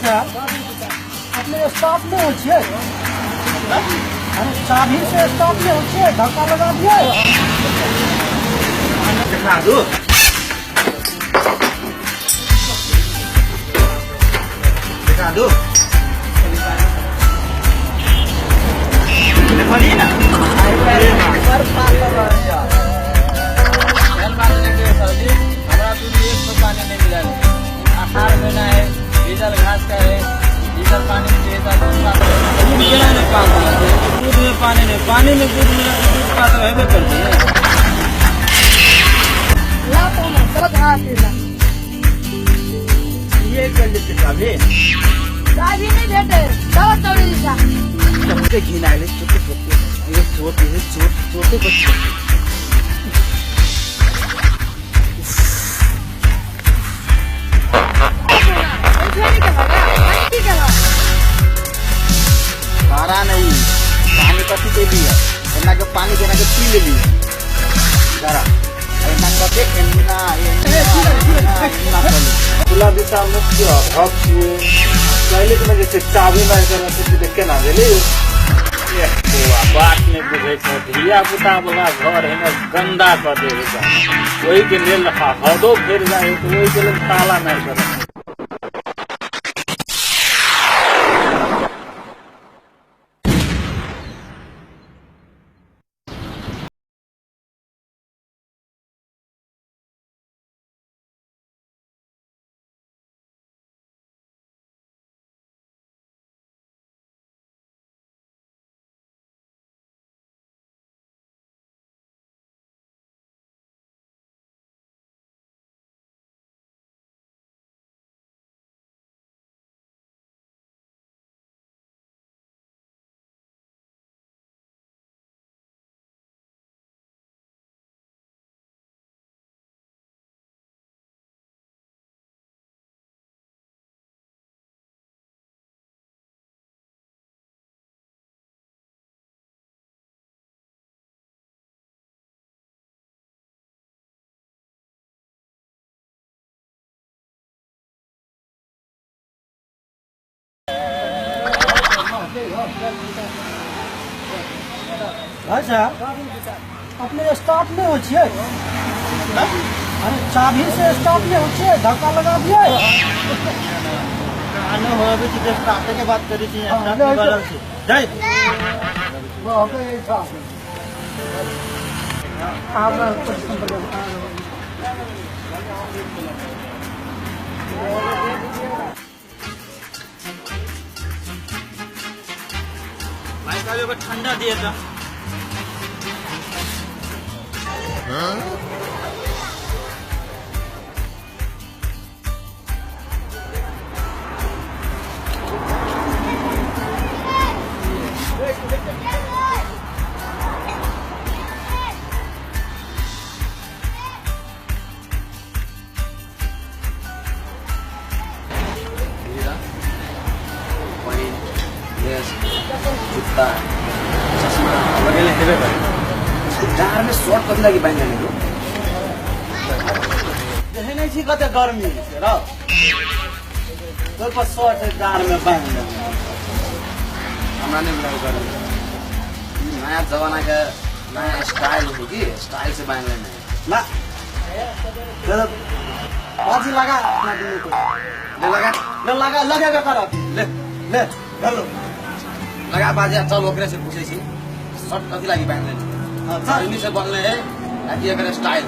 साहब, अपने स्टाफ नहीं हो छियै? अरे चाभी से स्टाफ नहीं हो छियै? धक्का लगा दिए। देखा दू, देखा दू, देखलियै ना। एहन बात नहि कहियौ सर जी, हमरा दूध एक ठोप पानी नहि मिलल है। आषाढ़ महीना है, भीजल घास का है, भीजल पानी चाहिए था, दूध पातर दूध केना नहि पातर रहतै? दूध में पानी नहि, पानी में दूध मिला तऽ दूध पातर हेबे करतै ने। ला तो ना चलो घास ला। ये कर लेते चाभी। चाभी नहीं भेटे, चलो चौड़ी दिशा। कते घिन आयल छोटे छोटे, ये चोट, ये चोट, चोटे पर चोट। सारा नहीं पानी कथी के लिए, एना के पानी के एना के पी लेली जरा, एना कते एना एना एना करली। खुला दिशा मुख्य अभाव छियै। टॉयलेट में जे छै चाभी मारि कऽ रखै छै तऽ केना भेलै? एह बौआ, बात नहि बुझै छै। धिया पुता वाला घर है ने, गंदा कऽ दे है जान। ओहिके लेल हदो फेर जाइ है तऽ ओहिके लेल ताला मारि कऽ रखै। भाई साहब, अपने स्टाफ नहीं हो छियै? अरे चाभी से स्टाफ नहीं हो छियै? धक्का लगा दिए। आनो होबे छै तऽ स्टाफे के बात करै छी, स्टाफ के बारे छी जाय। भाई साहब, एगो ठंडा दिए तो। जुत्ता, चश्मा लगेले हेबे करे, डाँर में शर्ट कथी लागि बान्हि लेने हो? देखै नहि छी कते गर्मी छै रौ, ओहि पर शर्ट डाँर में बान्हि लेने। हमरा नहि बुझाइ गर्मी, ई नया जमाना के नया स्टाइल हो कि स्टाइल से बान्हि लेने। ना बाजी लगा अपना दुनू को। ले लगा। ले लगा, लगेबे करत। ले। ले चलो। लगा बाजी आ चल, ओकरे से पूछै छी शर्ट कथी लागि बान्हि लेने। हाँ, चल। गर्मी से बनले है ताकि एकर स्टाइल।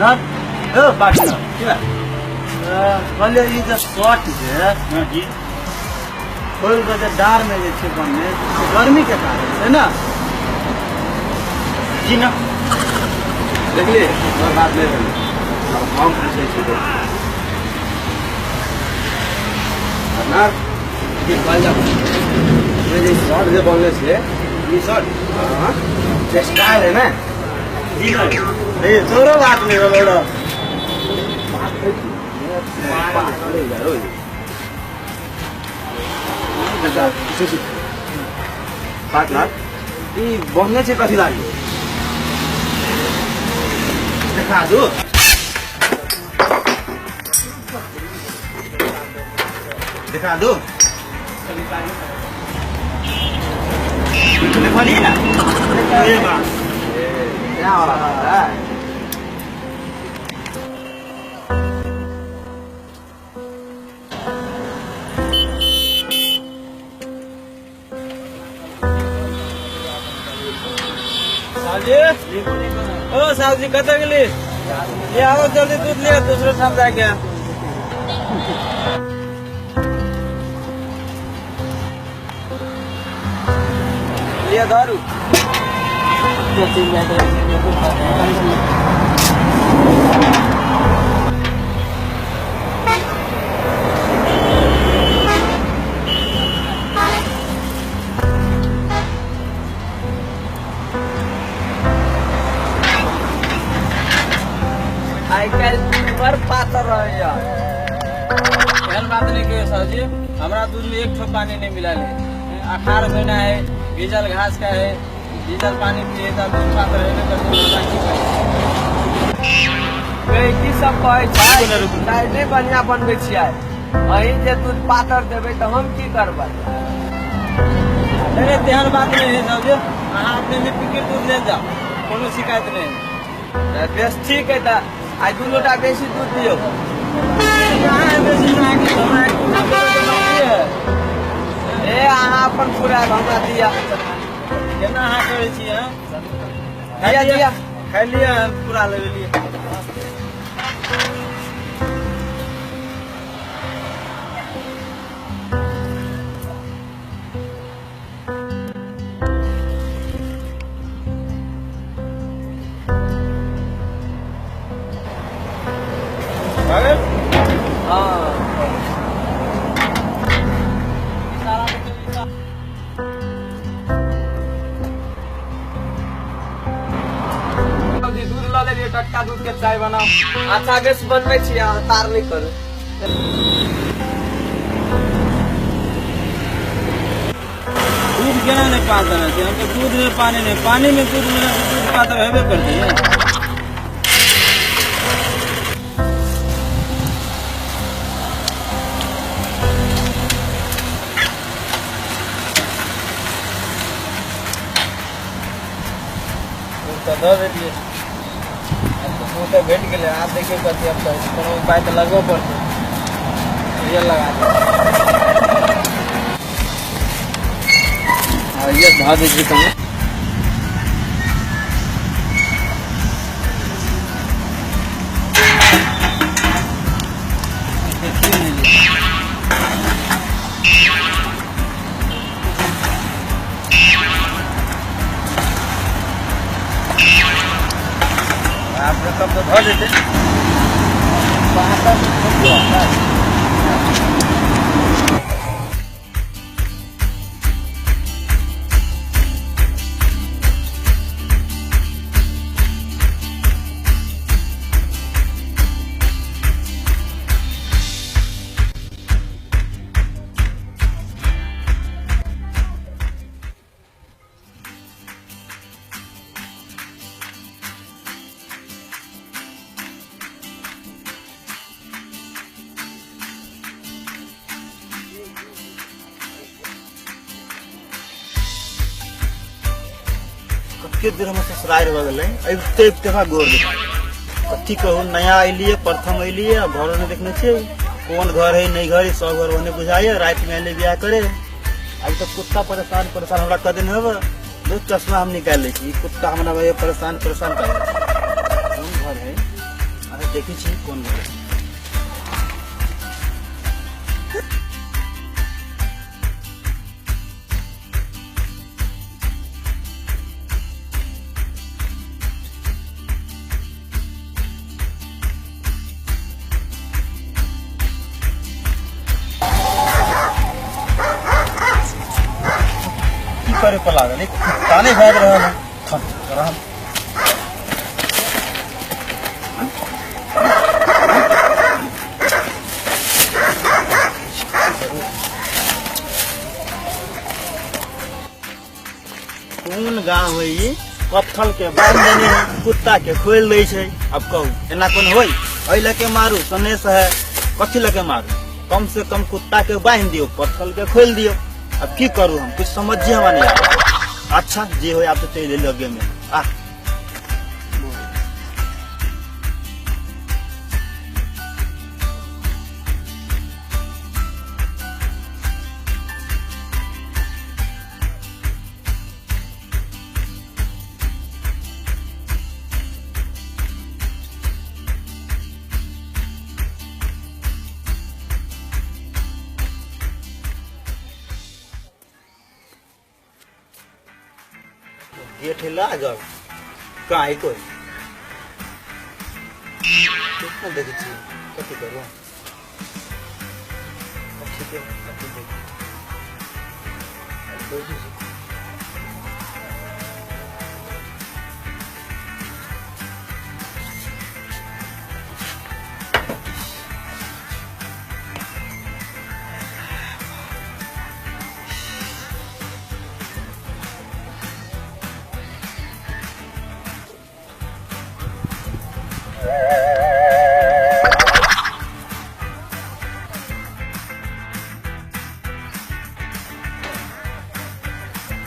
ना ओ पार्टनर, की बात कहलियै, ई जे शर्ट जे हाँ जी। खोलि कऽ जे डाँर में जे छै बनने, से गर्मी के कारण छै ने? जी ना। देखलिए तोहर बात नहि भेलै, आब हम पूछै छी। देख ना की कहल जाउ, ये जे शर्ट जे बनले छै, ई शर्ट? हाँ, जे स्टाइल है ना। जी ना, ए तोरो बात नहि भेलौ रौ। पागल हो जा। पार्टनर ई बन्ने छै कथी लागी देखा दू देखा दू देखलियै ना ए बा क्या वाला बात है साहब जी, ओ साहब जी कतऽ गेली? ले आओ जल्दी दूध ले, दूसरे ठाम जाके। लिअ धरू। आइ काल्हि बड़ पातर रहैया। एहन बात नहीं कहियो साहब जी, हमरा दूध में एक ठो पानी नहीं मिलल है। अखाड़ महीना है, भीजल घास का है, भीजल पानी पिए तऽ दूध पातर हेबे करतै, हमरा की कही। की सब कहै छै? चाय नहि बढ़िआँ बनबै छियै। अहीं जे दूध पातर देबै तऽ हम की करबै? अरे तेहन बात नहीं है साहब जी, अहाँ अपने में फिक्र दूध ले जाओ, कोनो शिकायत नहीं है। तऽ बेस ठीक है, तऽ आइ दू लोटा बेसी दूध दियौ। अहाँ बेसी अहाँके हमरा एक दूध बाकी है। ए अहाँ अपन फुरायब, हमरा दिअ। केना अहाँ करै छी? हँ दिअ दिअ। खाइ लिअ, हम पूरा लेलियै। भऽ गेल? हँ। जी दूध लऽ लेलियै, टटका दूध के चाय बनाउ। अच्छा बेस बनबै छी, अहाँ तार नहि करू। दूध केना नहि पातर हेतै? हम तऽ दूध में पानी नहि, पानी में दूध मिला तऽ दूध पातर हेबे करतै ने। दूध तऽ दऽ देलियै, आब तऽ दूध तऽ भेट गेलै। आब देखियौ कथी, आब तऽ कोनो उपाय तऽ लगबऽ पड़तै। ये लगा दे आ ये धऽ दै छी कनि। देखियौ ने जे। आब तब तऽ भऽ जेतै। कते देर हमर ससुरारि भऽ गेलै, अबिते अबिते हमरा गोर दुखाइ। कथी कहू, नया अयलियै, प्रथम अयलियै आ घरो नहि देखने छियै, कोन घर है नहि घर है, सब घर ओहने बुझाइए। रातिमे अयलै बियाह करे, अभी तऽ कुत्ता परेशान परेशान हमरा कऽ देने हेबे। दू चश्मा हम निकालि लै छी। ई कुत्ता हमरा भैया परेशान परेशान कर। कोन घर है? अरे देखै छी कोन घर है। की करे पर लागल? ई कुत्ता नहि भागि रहल है। थम, रहल। पत्थल के बांध देने है, कुत्ता के खोल दै छै। अब कहू एना कोन होई? एहि लऽ के मारू सनेस है, कथी लऽ के मारू? कम से कम कुत्ता के बांध दियौ, पत्थल के खोल दियौ। अब की करू हम, कुछ समझिए हमरा नहीं आबै। अच्छा जे होय आब तऽ चलि लगे में आ। गेट है लागल, कहाँ है कोई? कितना देखै छी, कथी करू? ठीक है, कथी देखी?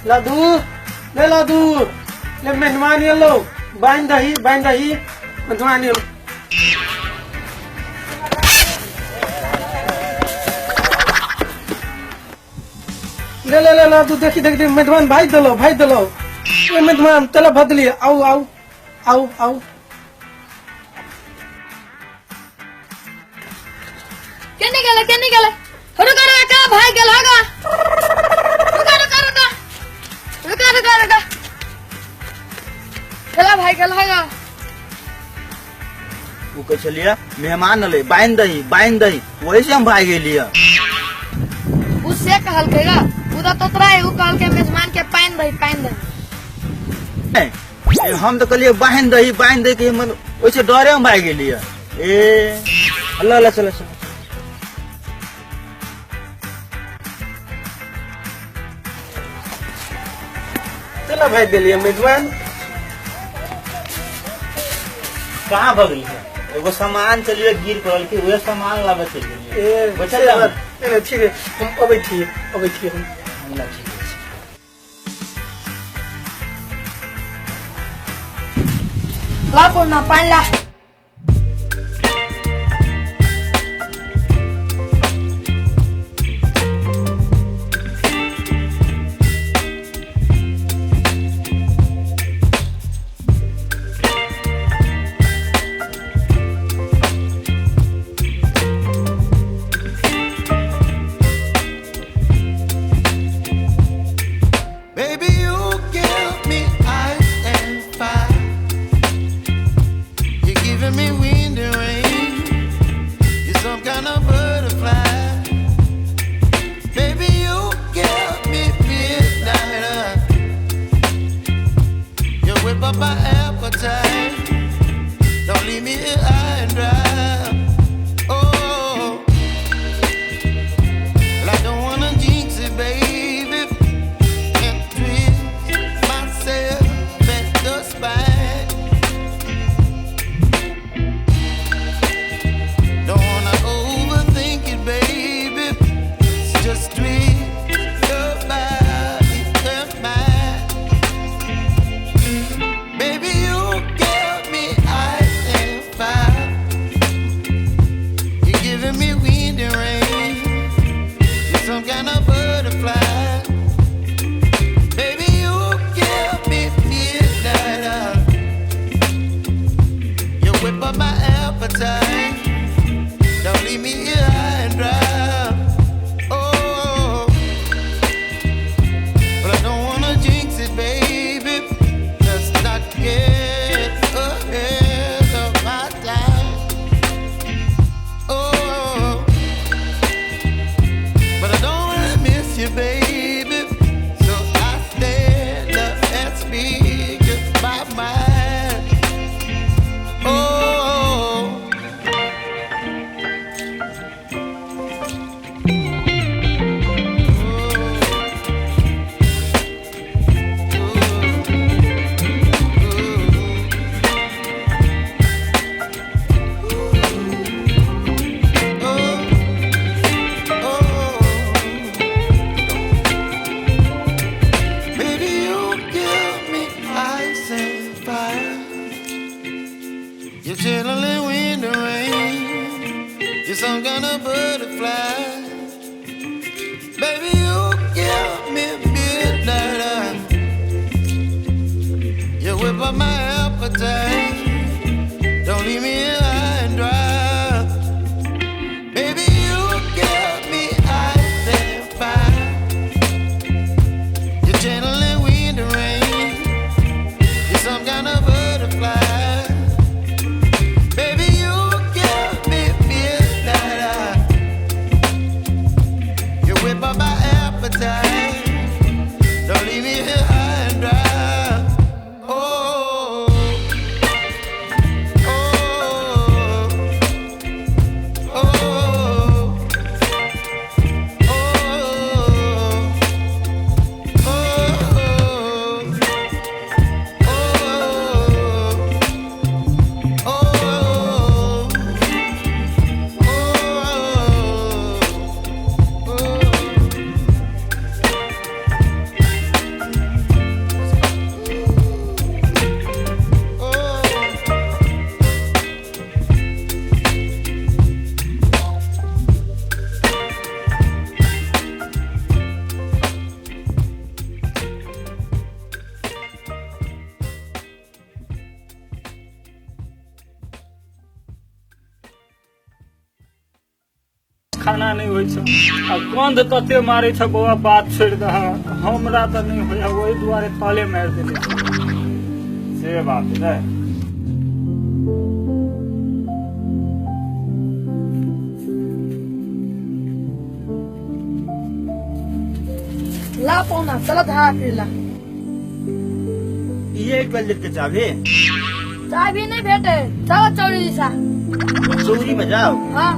लादू ले, लादू ले, मेहमान एलो, बांध दही, बांध दही, मेहमान एलो। ले ले ले लादू, देखी देखी देखी, मेहमान भाई दलो, भाई दलो। ओ मेहमान चलो बदली, आओ आओ आओ आओ। केने गेले, केने गेले? रुका रुका, भाग गेल हगा। रुका रुका रुका रुका रुका रुका, चला भाग गेल हगा। ओ कहै छलियै मेहमान एलै, बान्हि दही, बान्हि दही, वही से हम भागि गेलियै। उ से कहलकै गा, उ तऽ तोतरा है, उ कहलकै मेजमान के पानि दही, पानि दही। ए, हम तऽ कहलियै बान्हि दही, बान्हि दही के मन ओहिसे डरे हम भागि गेलियै। ए अल्लाह अल्लाह, चल चल चला भाई देलियै मेजबान। कहाँ भगलियै? एगो सामान चलिए गिर पड़ल कि उहे सामान लाबे चलि गेलियै। ए बचल से जाब। बात नहीं, ठीक है, हम अबै छी, अबै छी हम। अल्लाह ठीक छै। ला पूर्णा पानि ला। Baby, you give me ice and fire. You You're some kind of butterfly. Baby, you give me midnight. You whip up my appetite. Don't leave me here high and dry. Baby, you give me ice and fire. You're channeling wind and rain. You're some kind of butterfly. Baby, you give me midnight. You whip up my appetite. Don't leave me here high and dry. Oh, oh, oh, oh, oh, oh, oh, oh. खाना नहि होइ छै आ गंध तते मारै छै बौआ, बात छोड़ि दह, हमरा तऽ नहि होइए, ओहि दुआरे ताले मारि देले से बात है। ला पौना चल धारा फिरला। ये टॉयलेट के चाबी? चाबी नहीं भेटे, चलो चौरी दिशा। चौरी में जाओ। हाँ।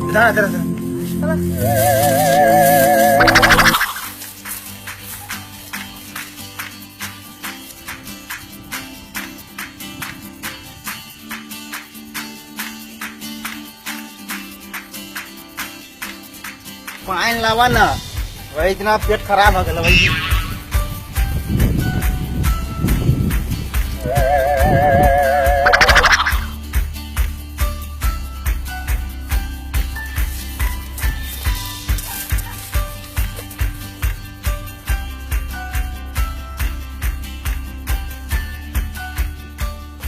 इधर इधर इधर। चलो। पानी लावा ना, वही इतना पेट खराब हो गया भाई।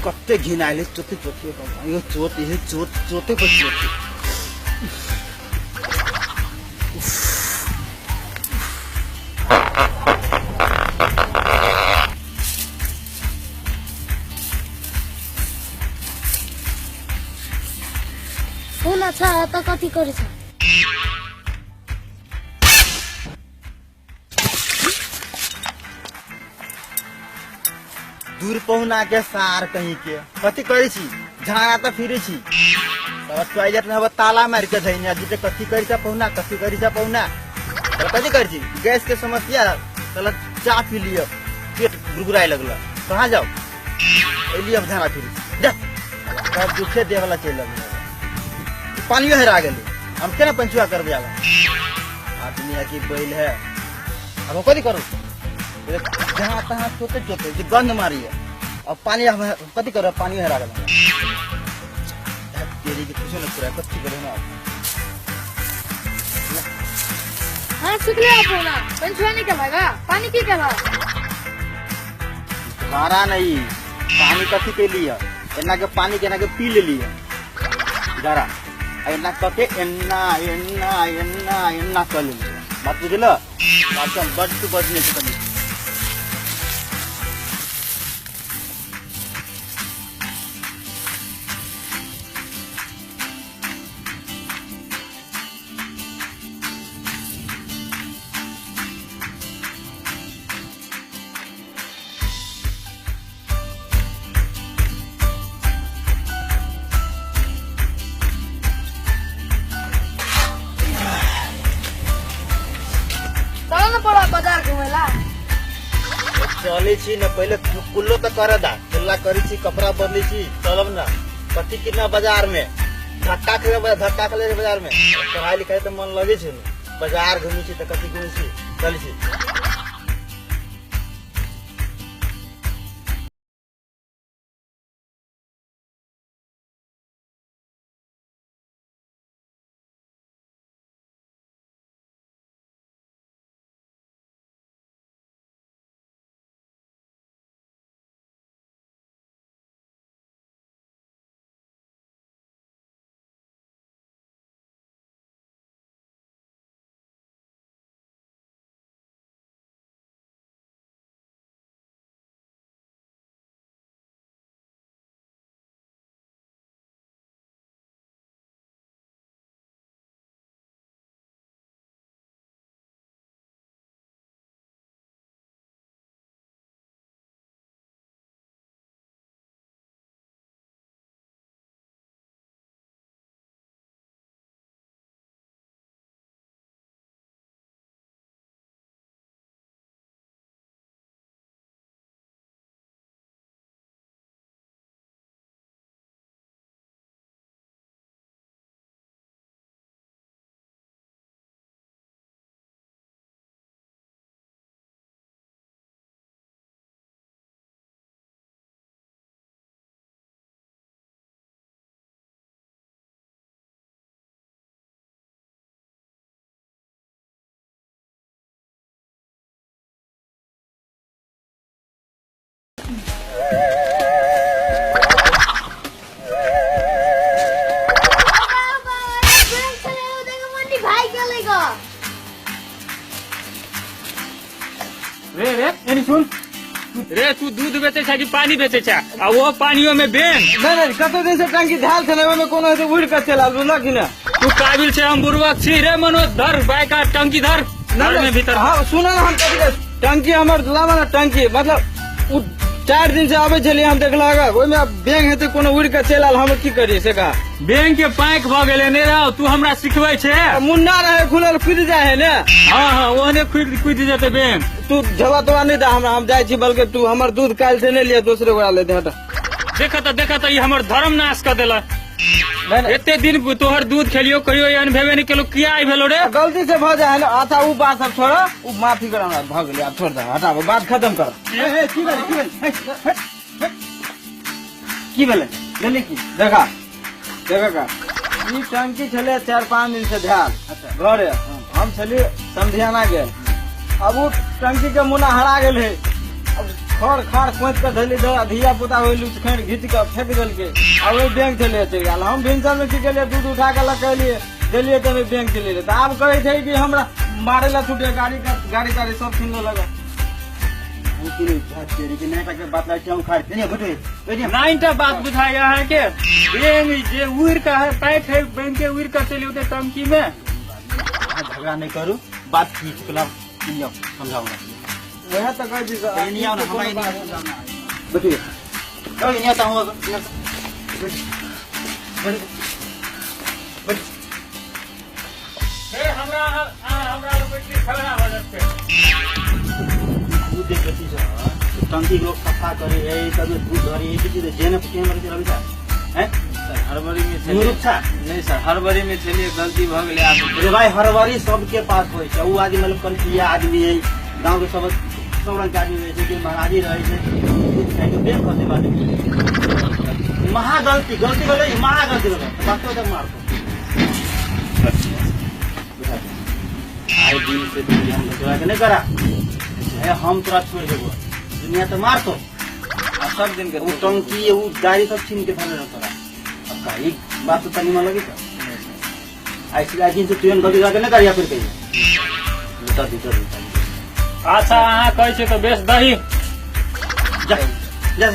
कते घिन आयल चोते चोते यो चोत ये चोत चोते पर चोते। फोन अच्छा त कथी करै छ? दूर पहुना के सार कहीं के कथी करै छी, झाड़ा त फिरै छी, तब टॉयलेट में हवा ताला मार के धैने जिते कथी करै छ पहुना, कथी करै छ पहुना, तब कथी करै छी? गैस के समस्या, तब चा पी लियो, पेट गुरगुराए लगल, कहाँ जाओ एलियो अब झाड़ा फिरी जा, तब दुखे दे वाला चलि लगल, पानियो हेरा गेलै, हम केना पंचुआ करबै आब? आदमी है कि बैल है, अब कथी करू? जहाँ तहाँ चोते चोते जे गंध मारी है, अब पानी हम कथी करब? पानी हेरा गेल तेरी के कुछो न पूरा, कथी करे ना? हाँ सुख ले पौना पंचुआ नहीं करवाएगा, पानी की करवा? धारा नहीं, पानी कथी के लिए? एना के पानी के एना के पी ले लिए धारा, एना कके एना एना एना एना कर ले, बात बुझल? बात हम बड टू बड नहीं कनी। बाजार घुमेला चले छी न, पहले कुल्लो तो कर दा, कुल्ला करी छी, कपड़ा बदली छी, चलब न कथी कितना बाजार में धक्का खेले, धक्का खेले बाजार में पढ़ाई लिखाई तो मन लगे छे न, बाजार घूमी छी त कथी घूमी छी, चले छी। सुन। रे तू दूध बेचै छै कि पानी बेचै छै? आ वो पानियो में बेन। नहि नहि, कते दिन से टंकी धाल छलै, ओहिमे कोनो हेतै उड़ि कऽ चलि आयल, बुझलक कि नहि? तू काबिल छै, हम बुड़बक छी। रे मनोज, धर बाइक आ टंकी धर घर में भीतर। हाँ सुन ने, हम कथी कहै- टंकी हमर लाबऽ ने टंकी, मतलब उ 4 दिन से आबै छलियै हम देखलक ओहिमे बैंक हेतै कोनो उड़ि कऽ चलि आयल, हम की करियै से कहा? बैंक के पाइक भऽ गेलै ने रौ, तू हमरा सिखबै छै? मुन्ना रहे खुलल कुदि जाइ है ने। हाँ हाँ, ओहने कुदि कुदि जेतै बैंक। तू झोला तोला नहि दे हमरा, हम जाइ छी, बल्कि तू हमर दूध काल्हि से नहि लिअ, दोसरे गोरा ले दे, हटा। देख तऽ, देख तऽ, ई हमर धर्म नाश कऽ देलक। नहि नहि। एते दिन तोहर दूध खेलियो, कहियो एहन भेबे नहि केलौ, किया ई भेलो रे? गलती से भऽ जाइ है ने। अच्छा ओ बात सब छोड़, ओ माफी कर हमरा, भऽ गेलै, आब छोड़ दे, हटाबो, बात खत्म कर। की भेलै, की भेलै, की भेलै, भेलै की? देखा देखा का ई टंकी छलै 4-5 दिन से ध्यान घरे, हम छलियै समधियाना गेल, अब ओ टंकी के मुना हरा गेल है, अब खर खार खोदि कऽ धैली धऽ धिया पुता ओहि लुचखैर घीच कऽ फेंक देलकै आ ओहि बैंक छलै चलि गेल। हम भिनसर में की केलियै, दूध उठा कऽ लऽ कऽ एलियै, देलियै तऽ ओहि बैंक चलि गेलै। तऽ आब कहै छै कि हमरा मारै लए छुटे गाड़ी गाड़ी ताड़ी सब छीन लेलक। नाइनटा बात बुझाइ अहाँके, बैंक जे उड़ि कऽ है पैक है, बैंक के उड़ि कऽ चलि औतै टंकी में। झगड़ा नहि करू, बात की चुकला समझाउ। वएह तऽ कहै छी। बैठिए, चलो यहाँ तो हम। हमरा हमरा झगड़ा हो जेतै। दूध देख बेची छ, टंकी लोग सफा करे है, तब दूध धरे है, किसी जेने केहन लगै छै रवि हैं? सर हड़बड़ी में छलियै। मुरुख छा। नहि सर, हड़बड़ी में छलियै, गलती भऽ गेलै आब। रे भाई, हड़बड़ी सबके पास होइ छै। उ आदमी मतलब कनकिया आदमी है, गाँव के सब सब रंग के आदमी रहै छै कि महाराजी रहै छै, दूध खाइ के बेर खसे बाटे। महा गलती, गलती भेलै, महा गलती भेलै, बातो तक मारतो। आइ दिन से तू हम तोरा के नहि करा हे, हम तोरा छोड़ देबो, दुनिया तऽ मारतो। आ सब दिन के उ टंकी उ गाड़ी सब छीन के धरले तोरा। अब का ई बात तो तनी मन लगी का ऐसे आइ दिन से तू एहन गलती तोरा के नहि करिया फिर कहियो। दू दू दू। अच्छा अहाँ कहै छियै तऽ बेस दही। जा जा।